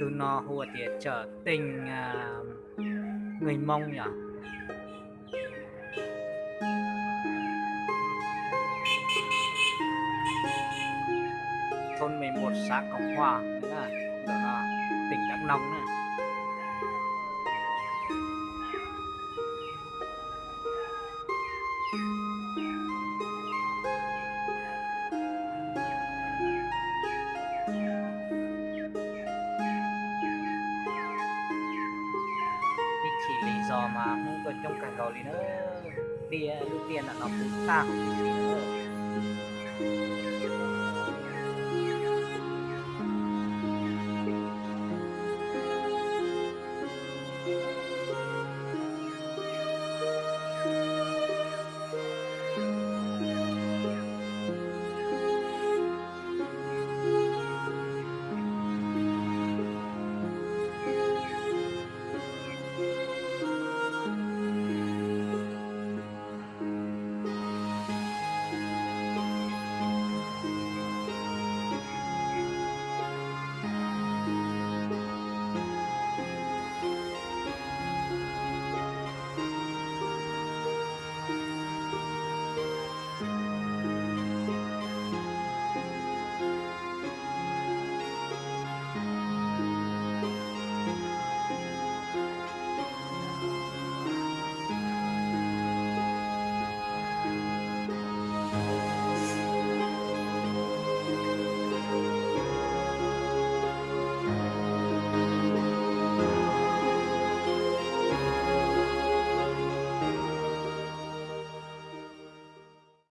Tus no hu tias chợ Tỉnh, à, người Mông yom. Thôn mười một, xã Cộng Hòa, tỉnh Đắk Nông na. Ib chim li zos mas Hmoob tuaj coob kawg nkaus li na. Tiaj, lub tiaj ntawm no puv tag huv tib si na.